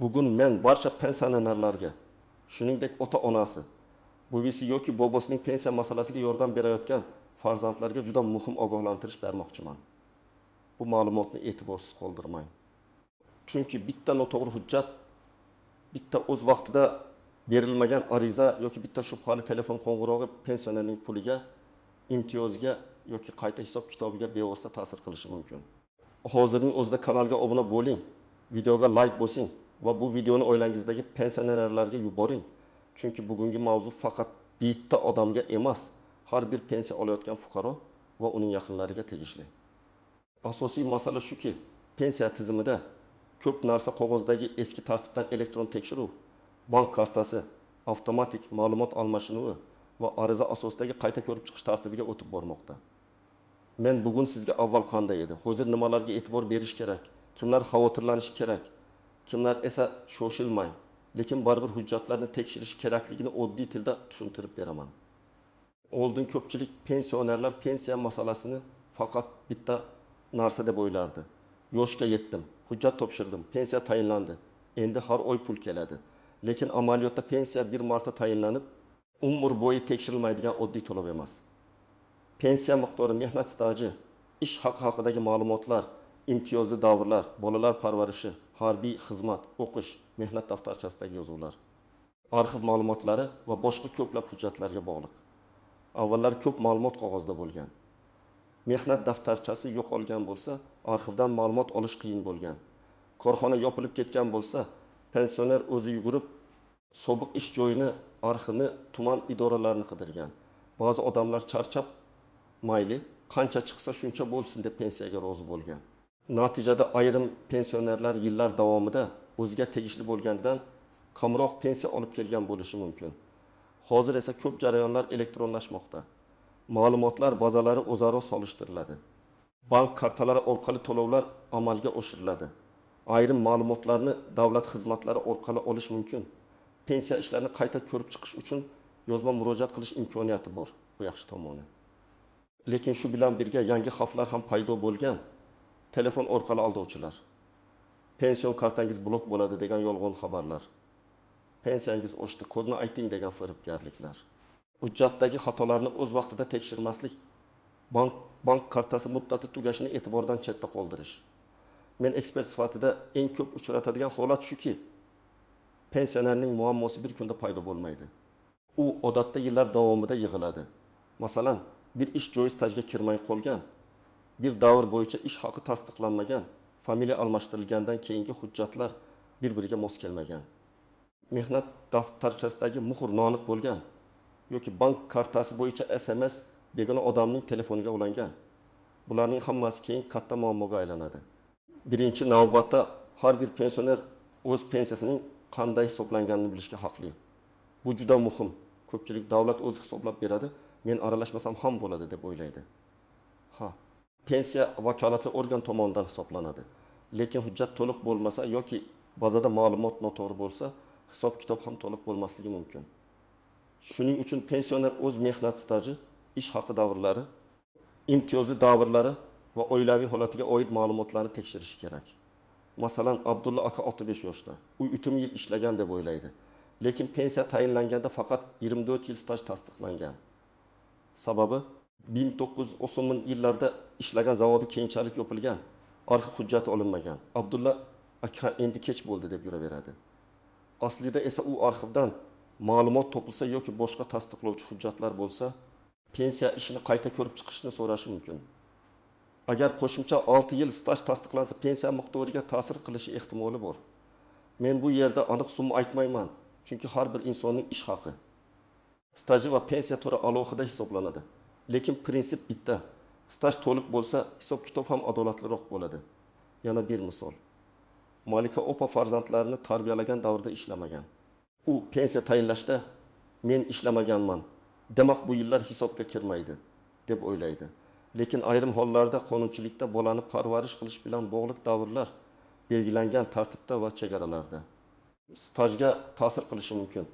Bugun men barcha pensionerlarga, shuningdek ota-onasi, buvisi yoki bobosining pensiya masalasiga yordam berayotgan farzandlarga juda muhim ogohlantirish bermoqchiman. Bu ma'lumotni e'tiborsiz qoldirmang. Chunki bitta noto'g'ri hujjat, bitta o'z vaqtida berilmagan ariza yoki bitta shubhali telefon qo'ng'irog'i pensionerning puliga, imtiyozga yoki qayta hisob-kitobiga bevosita ta'sir qilishi mumkin. Hozirning o'zida kanalga obuna bo'ling, videoga like bosing va bu videoni oilangizdagi pensionerlarga yuboring. Chunki bugungi mavzu faqat bitta odamga emas, har bir pensiya olayotgan fuqaro va uning yaqinlariga tegishli. Asosiy masala shuki, pensiya tizimida ko'p narsa qog'ozdagi eski tartibdan elektron tekshiruv, bank kartasi, avtomatik ma'lumot almashinuvi va ariza asosidagi qayta ko'rib chiqish tartibiga o'tib bormoqda. Men bugun sizga avval qanday edi, hozir nimalarga e'tibor berish kerak, kimlar xavotirlanishi kerak, kimlar esa shoshilmay, lekin baribir hujjatlarni tekshirish kerakligini oddiy tilda tushuntirib beraman. Oldin ko'pchilik pensionerlar pensiya masalasini faqat bitta narsa deb o'ylardi. Yoshga yetdim, hujjat topshirdim, pensiya tayinlandi. Endi har oy pul keladi. Lekin amaliyotda pensiya bir marta tayinlanib, umr bo'yi tekshirilmaydigan oddiy to'lov emas. Pensiya miqdori, mehnat staji, ish haqi haqidagi ma'lumotlar, imtiyozli davrlar, bolalar parvarishi, harbiy xizmat, o'qish, mehnat daftarchasidagi yozuvlar, arxiv ma'lumotlari va boshqa ko'plab hujjatlarga bog'liq. Avvallar ko'p ma'lumot qog'ozda bo'lgan. Mehnat daftarchasi yo'qolgan bo'lsa, arxivdan ma'lumot olish qiyin bo'lgan. Korxona yopilib ketgan bo'lsa, pensioner o'zi yugurib sobiq ish joyini, arxivni, tuman idoralarini qidirgan. Ba'zi odamlar charchab, mayli, qancha chiqsa shuncha bo'lsin deb pensiyaga rozi bo'lgan. Natijada ayrim pensionerlar yillar davomida o'ziga tegishli bo'lganidan kamroq pensiya olib kelgan bo'lishi mumkin. Hozir esa ko'p jarayonlar elektronlashmoqda. Ma'lumotlar bazalari o'zaro solishtiriladi. Bank kartalari orqali to'lovlar amalga oshiriladi. Ayrim ma'lumotlarni davlat xizmatlari orqali olish mumkin. Pensiya ishlarini qayta ko'rib chiqish uchun yozma murojaat qilish imkoniyati bor. Bu yaxshi tomoni. Lekin shu bilan birga yangi xavflar ham paydo bo'lgan. Telefon orqali aldovchilar, pension kartangiz blok bo'ladi degan yolg'on xabarlar, pensiyangiz oshdi, kodni ayting degan firibgarliklar, hujjatdagi xatolarni o'z vaqtida tekshirmaslik, bank kartasi muddati tugashini e'tibordan chetda qoldirish. Men ekspert sifatida eng ko'p uchratadigan holat shuki, pensionerning muammosi bir kunda paydo bo'lmaydi. U odatda yillar davomida yig'iladi. Masalan, bir ish joyi stajga kirmay qolgan, bir davr bo'yicha ish haqi tasdiqlanmagan, familiya almashtirilgandan keyingi hujjatlar bir-biriga mos kelmagan, mehnat daftarchasidagi muhr noaniq bo'lgan yoki bank kartasi bo'yicha SMS begona odamning telefoniga ulangan. Bularning hammasi keyin katta muammoga aylanadi. Birinchi navbatda har bir pensioner o'z pensiyasining qanday hisoblanganini bilishga haqli. Bu juda muhim. Ko'pchilik davlat o'zi hisoblab beradi, men aralashmasam ham bo'ladi deb o'ylaydi. Ha, pensiya vakolatli organ tomonidan hisoblanadi. Lekin hujjat to'liq bo'lmasa yoki bazada ma'lumot noto'g'ri bo'lsa, hisob-kitob ham to'liq bo'lmasligi mumkin. Shuning uchun pensioner o'z mehnat staji, ish haqi davrlari, imtiyozli davrlari va oilaviy holatiga oid ma'lumotlarni tekshirishi kerak. Masalan, Abdulla aka 65 yoshda. U 3 yil ishlagan deb o'ylaydi. Lekin pensiya tayinlanganda faqat 24 yil staj tasdiqlangan. Sababi 1990 yillarda ishlagan zavodi keyinchalik yopilgan, arxiv hujjati olinmagan. Abdulla aka endi kech bo'ldi deb yuraveradi. Aslida esa u arxivdan ma'lumot topilsa yoki boshqa tasdiqlovchi hujjatlar bo'lsa, pensiya ishini qayta ko'rib chiqishni so'rashi mumkin. Agar qo'shimcha 6 yil staj tasdiqlansa, pensiya miqdoriga ta'sir qilishi ehtimoli bor. Men bu yerda aniq summa aytmayman, chunki har bir insonning ish haqi, staji va pensiya turi alohida hisoblanadi. Lekin prinsip bitta. Staj to'liq bo'lsa, hisob-kitob ham adolatliroq bo'ladi. Yana bir misol. Malika opa farzandlarini tarbiyalagan davrda ishlamagan. U pensiya tayinlashda men ishlamaganman, demak bu yillar hisobga kirmaydi deb o'ylaydi. Lekin ayrim hollarda qonunchilikda bolani parvarish qilish bilan bog'liq davrlar belgilangan tartibda va chegaralarda stajga ta'sir qilishi mumkin.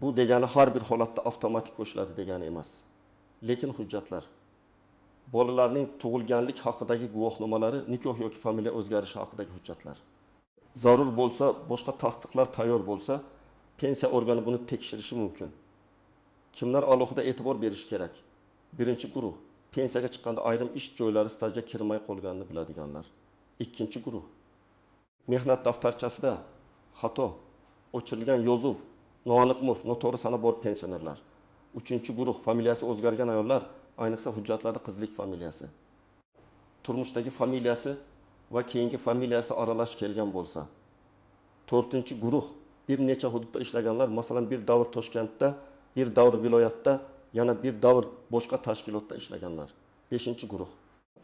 Bu degani har bir holatda avtomatik qo'shiladi degani emas. Lekin hujjatlar, bolalarning tug'ilganlik haqidagi guvohnomalari, nikoh yoki familiya o'zgarishi haqidagi hujjatlar, Zarur bo'lsa, boshqa tasdiqlar tayyor bo'lsa, pensiya organi buni tekshirishi mumkin. Kimlar alohida e'tibor berishi kerak? Birinchi guruh: pensiyaga chiqqanda ayrim ish joylari stajga kirmay qolganini biladiganlar. Ikkinchi guruh: mehnat daftarchasida xato, o'chirilgan yozuv, noaniq muhr, noto'g'ri sana bor pensionerlar. Uchinchi guruh: familiyasi o'zgargan ayollar, ayniqsa hujjatlarda qizlik familiyasi, turmushdagi familiyasi va keyingi familiyasi aralash kelgan bo'lsa. To'rtinchi guruh: bir necha hududda ishlaganlar, masalan, bir davr Toshkentda, bir davr viloyatda, yana bir davr boshqa tashkilotda ishlaganlar. Beshinchi guruh: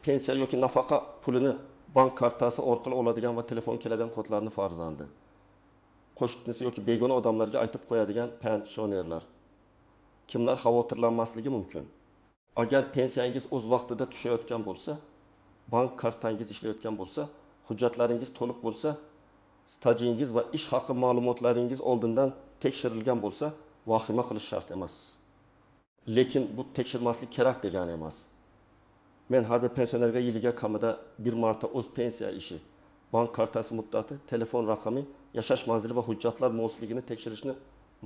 pensiya yoki nafaqa pulini bank kartasi orqali oladigan va telefon keladigan kodlarni farzandi, qo'shnisi yoki begona odamlarga aytib qo'yadigan pensionerlar. Kimlar xavotirlanmasligi mumkin? Agar pensiyangiz o'z vaqtida tushayotgan bo'lsa, bank kartangiz ishlayotgan bo'lsa, hujjatlaringiz to'liq bo'lsa, stajingiz va ish haqi ma'lumotlaringiz oldindan tekshirilgan bo'lsa, vahima qilish shart emas. Lekin bu tekshirmaslik kerak degani emas. Men har bir pensionerga yiliga kamida bir marta o'z pensiya ishi, bank kartasi muddati, telefon raqami, yashash manzili va hujjatlar mosligini tekshirishni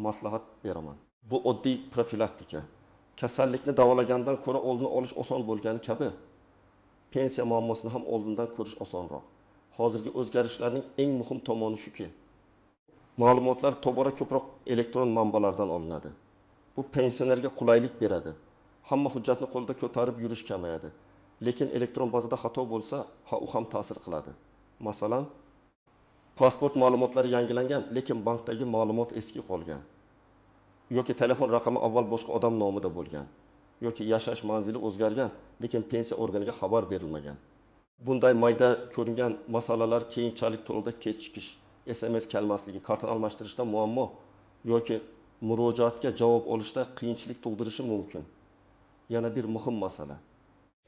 maslahat beraman. Bu oddiy profilaktika. Kasallikni davolagandan ko'ra oldini olish oson bo'lgani kabi, pensiya muammosini ham oldindan ko'rish osonroq. Hozirgi o'zgarishlarning eng muhim tomoni shuki, ma'lumotlar tobora ko'proq elektron manbalardan olinadi. Bu pensionerga qulaylik beradi. Hamma hujjatni qo'lda ko'tarib yurish kamayadi. Lekin elektron bazada xato bo'lsa, ha, u ham ta'sir qiladi. Masalan, pasport ma'lumotlari yangilangan, lekin bankdagi ma'lumot eski qolgan. Yoki telefon raqami avval boshqa odam nomida bo'lgan. Yoki yashash manzili o'zgargan, lekin pensiya organiga xabar berilmagan. Bunday mayda ko'ringan masalalar keyinchalik to'lovda kechikish, SMS kelmasligi, kartani almashtirishda muammo yoki murojaatga javob olishda qiyinchilik tug'dirishi mumkin. Yana bir muhim masala: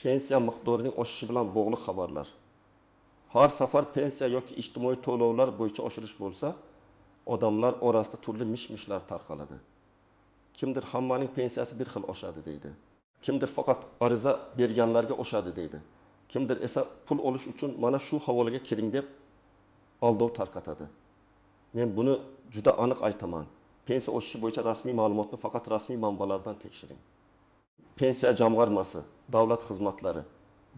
pensiya miqdorining oshishi bilan bog'liq xabarlar. Har safar pensiya yoki ijtimoiy to'lovlar bo'yicha oshirish bo'lsa, odamlar orasida turli mish-mishlar tarqaladi. Kimdir hammaning pensiyasi bir xil oshadi deydi. Kimdir faqat ariza berganlarga oshadi deydi. Kimdir esa pul olish uchun mana shu havolaga kiring deb aldov tarqatadi. Men buni juda aniq aytaman. Pensiya oshishi bo'yicha rasmiy ma'lumotni faqat rasmiy manbalardan tekshiring. Pensiya jamg'armasi, davlat xizmatlari,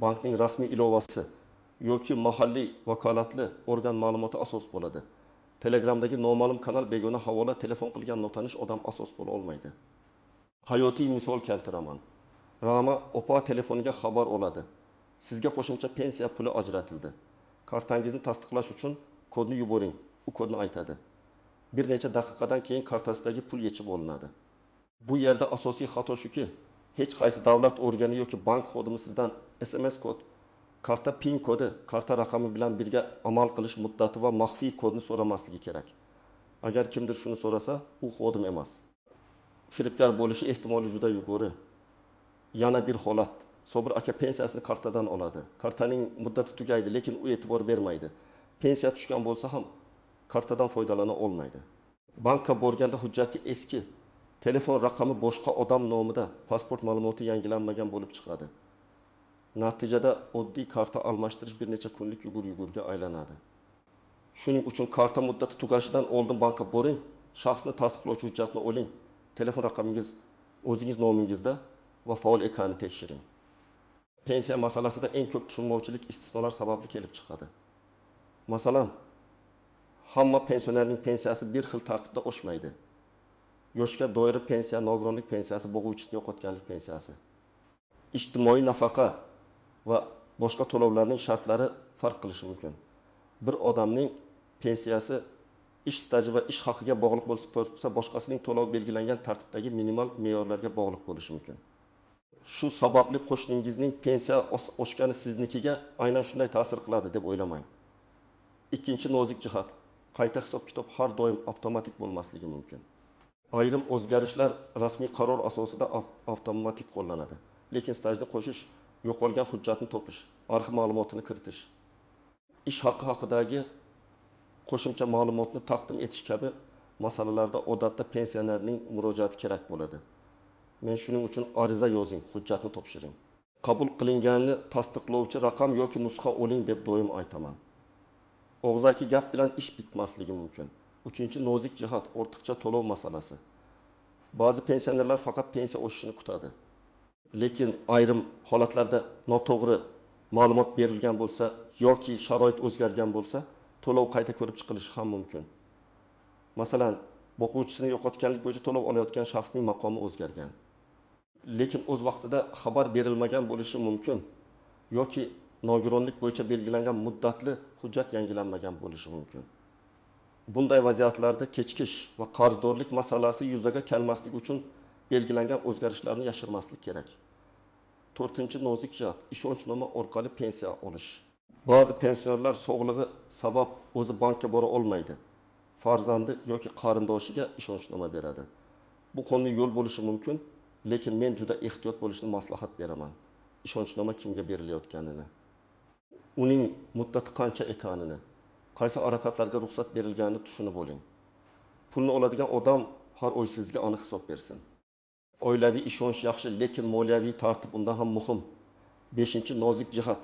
bankning rasmiy ilovasi yoki mahalliy vakolatli organ ma'lumoti asos bo'ladi. Telegramdagi noma'lum kanal, begona havola, telefon qilgan notanish odam asos bo'la olmaydi. Hayotiy misol keltiraman. Rama opa telefoniga xabar oladi. Sizga qo'shimcha pensiya puli ajratildi. Kartangizni tasdiqlash uchun kodni yuboring. U kodni aytadi. Bir necha daqiqadan keyin kartasidagi pul yechib olinadi. Bu yerda asosiy xato shuki, hech qaysi davlat organi yoki bank xodimi sizdan SMS kod, karta PIN kodi, karta raqami bilan birga amal qilish muddati va maxfiy kodni so'ramasligi kerak. Agar kimdir shuni so'rasa, u xodim emas. Firibgar bo'lishi ehtimoli juda yuqori. Yana bir holat. Sobir aka pensiyasini kartadan oladi. Kartaning muddati tugaydi, lekin u e'tibor bermaydi. Pensiya tushgan bo'lsa ham kartadan foydalana olmaydi. Bankka borganda hujjati eski, telefon raqami boshqa odam nomida, pasport ma'lumoti yangilanmagan bo'lib chiqadi. Natijada oddiy karta almashtirish bir necha kunlik yugur-yugurga aylanadi. Shuning uchun karta muddati tugashidan oldin bankka boring, shaxsni tasdiqlovchi hujjatni oling, telefon raqamingiz o'zingiz nomingizda va faol ekanini tekshiring. Pensiya masalasida eng ko'p tushunmovchilik istisnolar sababli kelib chiqadi. Masalan, hamma pensionerning pensiyasi bir xil tartibda oshmaydi. Yoshga doir pensiya, nogironlik pensiyasi, bo'g'uvchisini yo'qotganlik pensiyasi, ijtimoiy nafaqa va boshqa to'lovlarning shartlari farq qilishi mumkin. Bir odamning pensiyasi ish staji va ish haqiga bog'liq bo'lsa, boshqasining to'lovi belgilangan tartibdagi minimal me'yorlarga bog'liq bo'lishi mumkin. Shu sababli qo'shningizning pensiya oshgani siznikiga aynan shunday ta'sir qiladi deb o'ylamang. Ikkinchi nozik jihat: qayta hisob-kitob har doim avtomatik bo'lmasligi mumkin. Ayrim o'zgarishlar rasmiy qaror asosida avtomatik qo'llanadi. Lekin stajni qo'shish, yo'qolgan hujjatni topish, arxiv ma'lumotini kiritish, ish haqqi haqidagi qo'shimcha ma'lumotni taqdim etish kabi masalalarda odatda pensionerning murojaati kerak bo'ladi. Men shuning uchun ariza yozing, hujjatni topshiring. Qabul qilinganini tasdiqlovchi raqam yoki nusxa oling deb doim aytaman. Og'zaki gap bilan ish bitmasligi mumkin. Uchinchi nozik jihat ortiqcha to'lov masalasi. Ba'zi pensionerlar faqat pensiya oshishini kutadi. Lekin ayrim holatlarda noto'g'ri ma'lumot berilgan bo'lsa yoki sharoit o'zgargan bo'lsa, to'lov qayta ko'rib chiqilishi ham mumkin. Masalan, boquvchisini yo'qotganlik bo'yicha to'lov olayotgan shaxsning maqomi o'zgargan. Lekin o'z vaqtida xabar berilmagan bo'lishi mumkin yoki nogironlik bo'yicha belgilangan muddatli hujjat yangilanmagan bo'lishi mumkin. Bunday vaziyatlarda kechikish va qarzdorlik masalasi yuzaga kelmasligi uchun belgilangan o'zgarishlarni yashirmaslik kerak. To'rtinchi nozik jihat ishonchnoma orqali pensiya olish. Ba'zi pensionerlar sog'lig'i sabab o'zi bankka bora olmaydi. Farzandi yoki qarindoshiga ishonchnoma beradi. Bu qonuniy yo'l bo'lishi mumkin, lekin men juda ehtiyot bo'lishni maslahat beraman. Ishonchnoma kimga berilayotganini, uning muddati qancha ekanini, qaysi harakatlarga ruxsat berilganini tushunib oling. Pulni oladigan odam har oy sizga aniq hisob bersin. Oilaviy ishonch yaxshi, lekin moliyaviy tartib undan ham muhim. Beshinchi nozik jihat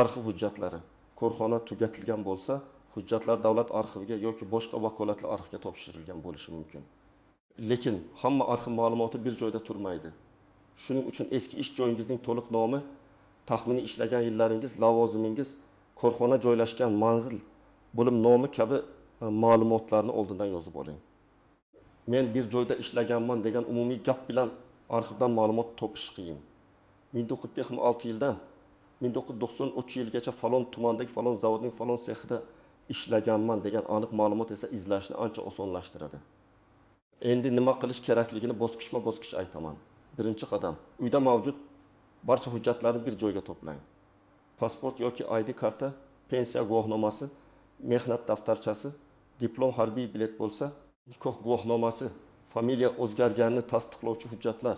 arxiv hujjatlari. Korxona tugatilgan bo'lsa, hujjatlar davlat arxiviga yoki boshqa vakolatli arxivga topshirilgan bo'lishi mumkin. Lekin hamma arxiv ma'lumoti bir joyda turmaydi. Shuning uchun eski ish joyingizning to'liq nomi, taxminiy ishlagan yillaringiz, lavozimingiz, korxona joylashgan manzil, bo'lim nomi kabi ma'lumotlarni oldindan yozib oling. Men bir joyda ishlaganman degan umumiy gap bilan arxivdan ma'lumot topish qiyin. 1976 yildan 1993 yilgacha falon tumandagi falon zavodning falon sexida ishlaganman degan aniq ma'lumot esa izlashni ancha osonlashtiradi. Endi nima qilish kerakligini bosqichma-bosqich aytaman. Birinchi qadam, uyda mavjud barcha hujjatlarni bir joyga to'plang. Pasport yoki ID karta, pensiya guvohnomasi, mehnat daftarchasi, diplom, harbiy bilet bo'lsa, nikoh guvohnomasi, familiya o'zgarganini tasdiqlovchi hujjatlar,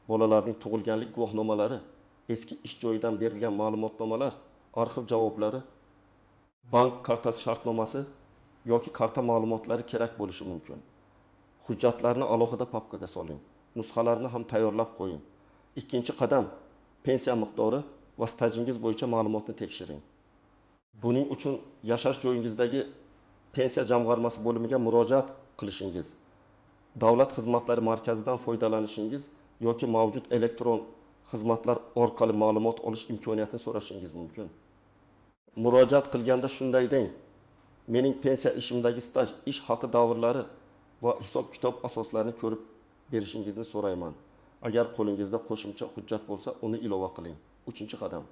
bolalarning tug'ilganlik guvohnomalari, eski ish joyidan berilgan ma'lumotnomalar, arxiv javoblari, bank kartasi shartnomasi yoki karta ma'lumotlari kerak bo'lishi mumkin. Hujjatlarni alohida papkaga soling. Nusxalarni ham tayyorlab qo'ying. Ikkinchi qadam, pensiya miqdori va stajingiz bo'yicha ma'lumotni tekshiring. Buning uchun yashash joyingizdagi pensiya jamg'armasi bo'limiga murojaat qilishingiz, davlat xizmatlari markazidan foydalanishingiz yoki mavjud elektron xizmatlar orqali ma'lumot olish imkoniyatini so'rashingiz mumkin. Murojaat qilganda shunday deng: mening pensiya ishimdagi staj, ish haqi davrlari va hisob-kitob asoslarini ko'rib berishingizni so'rayman. Agar qo'lingizda qo'shimcha hujjat bo'lsa, uni ilova qiling. Uchinchi qadam,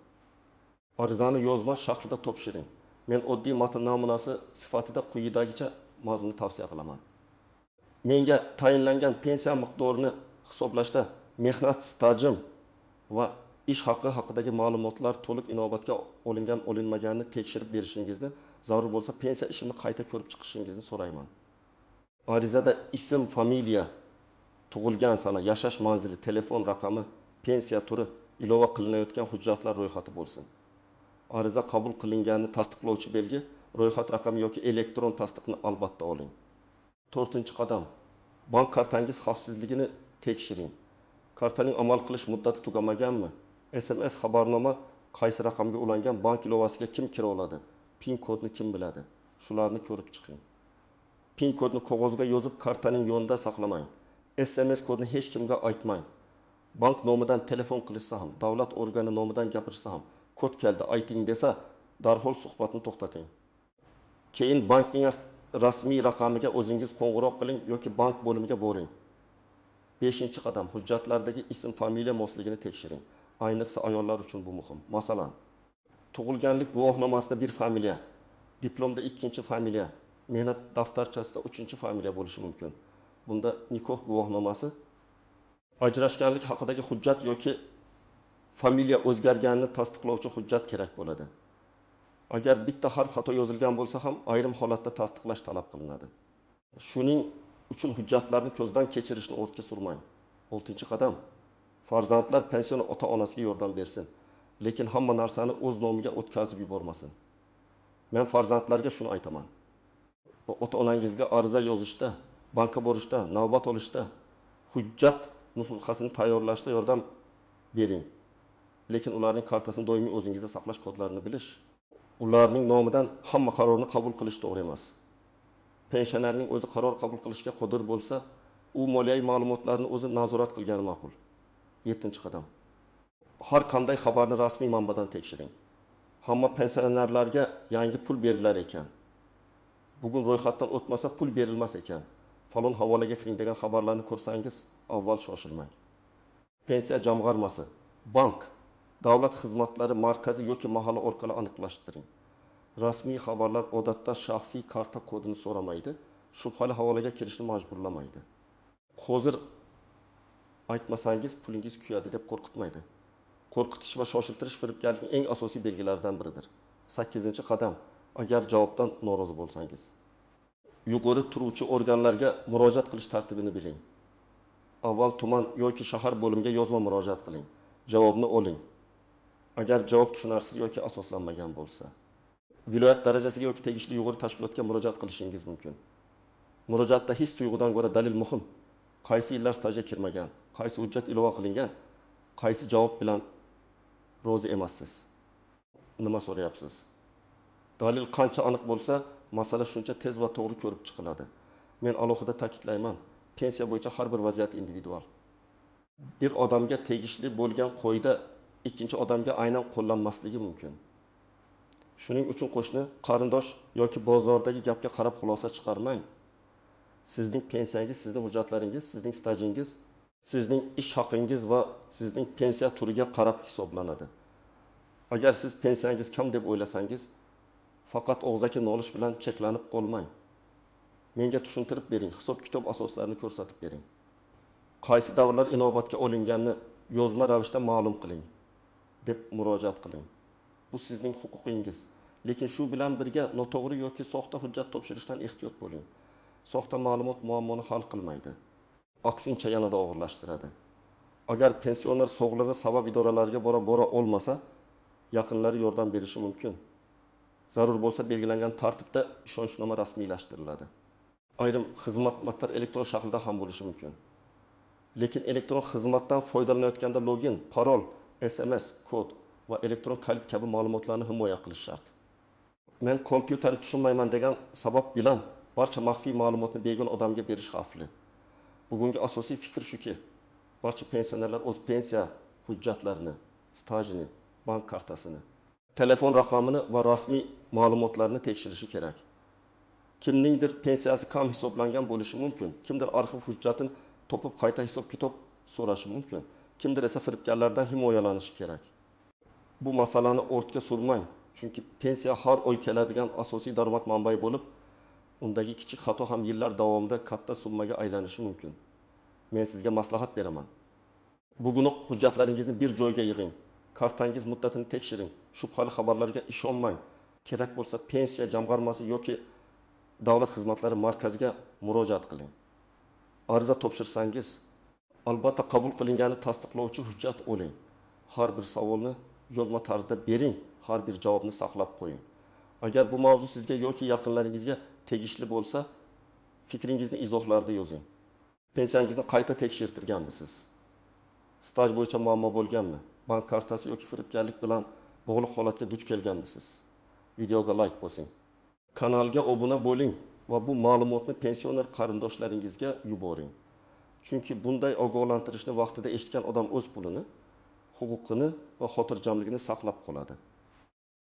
arizani yozma shaklida topshiring. Men oddiy matn namunasi sifatida quyidagicha mazmunni tavsiya qilaman. Menga tayinlangan pensiya miqdorini hisoblashda mehnat stajim va ish haqi haqidagi ma'lumotlar to'liq inobatga olingan olinmaganini tekshirib berishingizni, zarur bo'lsa pensiya ishimni qayta ko'rib chiqishingizni so'rayman. Arizada ism, familiya, tug'ilgan sana, yashash manzili, telefon raqami, pensiya turi, ilova qilinayotgan hujjatlar ro'yxati bo'lsin. Ariza qabul qilinganini tasdiqlovchi belgi, ro'yxat raqami yoki elektron tasdiqni albatta oling. To'rtinchi qadam, bank kartangiz xavfsizligini tekshiring. Kartaning amal qilish muddati tugamaganmi? SMS xabarnoma qaysi raqamga ulangan, bank ilovasiga kim kira oladi? PIN kodni kim biladi? Shularni ko'rib chiqing. PIN kodni qog'ozga yozib kartaning yonida saqlamang. SMS kodni hech kimga aytmang. Bank nomidan telefon qilishsa ham, davlat organi nomidan gapirsa ham, kod keldi ayting desa, darhol suhbatni to'xtating. Keyin bankning rasmiy raqamiga o'zingiz qo'ng'iroq qiling yoki bank bo'limiga boring. Beshinchi qadam, hujjatlardagi ism, familiya mosligini tekshiring. Ayniqsa ayollar uchun bu muhim. Masalan, tug'ilganlik guvohnomasida bir familiya, diplomda ikkinchi familiya, mehnat daftarchasida uchinchi familiya bo'lishi mumkin. Bunda nikoh guvohnomasi, ajrashganlik haqidagi hujjat yoki familiya o'zgarganini tasdiqlovchi hujjat kerak bo'ladi. Agar bitta harf xato yozilgan bo'lsa ham ayrim holatda tasdiqlash talab qilinadi. Shuning uchun hujjatlarni ko'zdan kechirishni ortga surmang. Oltinchi qadam, farzandlar pension ota-onasiga yordam bersin, lekin hamma narsani o'z nomiga o'tkazib yubormasin. Men farzandlarga shuni aytaman. Ota-onangizga ariza yozishda, bankka borishda, navbat olishda, hujjat nusxasini tayyorlashda yordam bering. Lekin ularning kartasini doimiy o'zingizda saqlash kodlarini bilish, Ularning nomidan hamma qarorni qabul qilish to'g'ri emas. Pensionerning o'zi qaror qabul qilishga qodir bo'lsa, u moliyaviy ma'lumotlarni o'zi nazorat qilgani ma'qul. Yettinchi qadam. Har qanday xabarni rasmiy manbadan tekshiring. Hamma pensionerlarga yangi pul berilar ekan. Bugun ro'yxatdan o'tmasa pul berilmas ekan. Falon havolaga kiring degan xabarlarni ko'rsangiz, avval shoshilmang. Pensiya jamg'armasi, bank, davlat xizmatlari markazi yoki mahalla orqali aniqlashtiring. Rasmiy xabarlar odatda shaxsiy karta kodini so'ramaydi, shubhali havolaga kirishni majburlamaydi. Hozir aytmasangiz pulingiz kuyadi deb qo'rqitmaydi. Qo'rqitish va shoshiltirish firibgarlikning eng asosiy belgilaridan biridir. 8-qadam. Agar javobdan norozi bo'lsangiz, yuqori turuvchi organlarga murojaat qilish tartibini biling. Avval tuman yoki shahar bo'limiga yozma murojaat qiling. Javobni oling. Agar javob tushunarsiz yoki asoslanmagan bo'lsa, viloyat darajasiga yoki tegishli yuqori tashkilotga murojaat qilishingiz mumkin. Murojaatda his tuyg'udan ko'ra dalil muhim. Qaysi yillar stajga kirmagan, qaysi hujjat ilova qilingan, qaysi javob bilan rozi emassiz? Nima so'rayapsiz? Dalil qancha aniq bo'lsa, masala shuncha tez va to'g'ri ko'rib chiqiladi. Men alohida ta'kidlayman, pensiya bo'yicha har bir vaziyat individual. Bir odamga tegishli bo'lgan qoida ikkinchi odamga aynan qo'llanmasligi mumkin. Shuning uchun qo'shni, qarindosh yoki bozordagi gapga qarab xulosa chiqarmang. Sizning pensiyangiz, sizning hujjatlaringiz, sizning stajingiz, sizning ish haqingiz va sizning pensiya turiga qarab hisoblanadi. Agar siz pensiyangiz kam deb o'ylasangiz, faqat og'zaki nolish bilan cheklanib qolmang. Menga tushuntirib bering, hisob-kitob asoslarini ko'rsatib bering. Qaysi davrlar inobatga olinganini yozma ravishda ma'lum qiling deb murojaat qiling. Bu sizning huquqingiz. Lekin shu bilan birga noto'g'ri yoki soxta hujjat topshirishdan ehtiyot bo'ling. Soxta ma'lumot muammoni hal qilmaydi. Aksincha yanada og'irlashtiradi. Agar pensioner sog'lig'i sabab idoralarga bora olmasa, yaqinlari yordam berishi mumkin. Zarur bo'lsa belgilangan tartibda ishonchnoma rasmiylashtiriladi. Ayrim xizmatlar elektron shaklda ham bo'lishi mumkin. Lekin elektron xizmatdan foydalanayotganda login, parol, SMS, kod va elektron kalit kabi ma'lumotlarni himoya qilish shart. Men kompyuterni tushunmayman degan sabab bilan barcha maxfiy ma'lumotni begona odamga berish xavfli. Bugungi asosiy fikr shuki, barcha pensionerlar o'z pensiya hujjatlarini, stajini, bank kartasini, telefon raqamini va rasmiy ma'lumotlarni tekshirishi kerak. Kimningdir pensiyasi kam hisoblangan bo'lishi mumkin, kimdir arxiv hujjatini topib qayta hisob-kitob so'rashi mumkin, kimdir esa firibgarlardan himoyalanishi kerak. Bu masalani ortga surmang, chunki pensiya har oy keladigan asosiy daromad manbai bo'lib, undagi kichik xato ham yillar davomida katta summaga aylanishi mumkin. Men sizga maslahat beraman. Bugunoq hujjatlaringizni bir joyga yig'ing. Kartangiz muddatini tekshiring. Shubhali xabarlarga ishonmang. Kerak bo'lsa pensiya jamg'armasi yoki davlat xizmatlari markaziga murojaat qiling. Ariza topshirsangiz, albatta qabul qilingani tasdiqlovchi hujjat oling. Har bir savolni yozma tarzda bering, har bir javobni saqlab qo'ying. Agar bu mavzu sizga yoki yaqinlaringizga tegishli bo'lsa, fikringizni izohlarda yozing. Pensiyangizni qayta tekshirtirganmisiz? Staj bo'yicha muammo bo'lganmi? Bank kartasi yoki firibgarlik bilan bog'liq holatga duch kelganmisiz? Videoga like bosing. Kanalga obuna bo'ling va bu ma'lumotni pensioner qarindoshlaringizga yuboring. Chunki bunday ogohlantirishni vaqtida eshitgan odam o'z pulini, huquqini va xotirjamligini saqlab qoladi.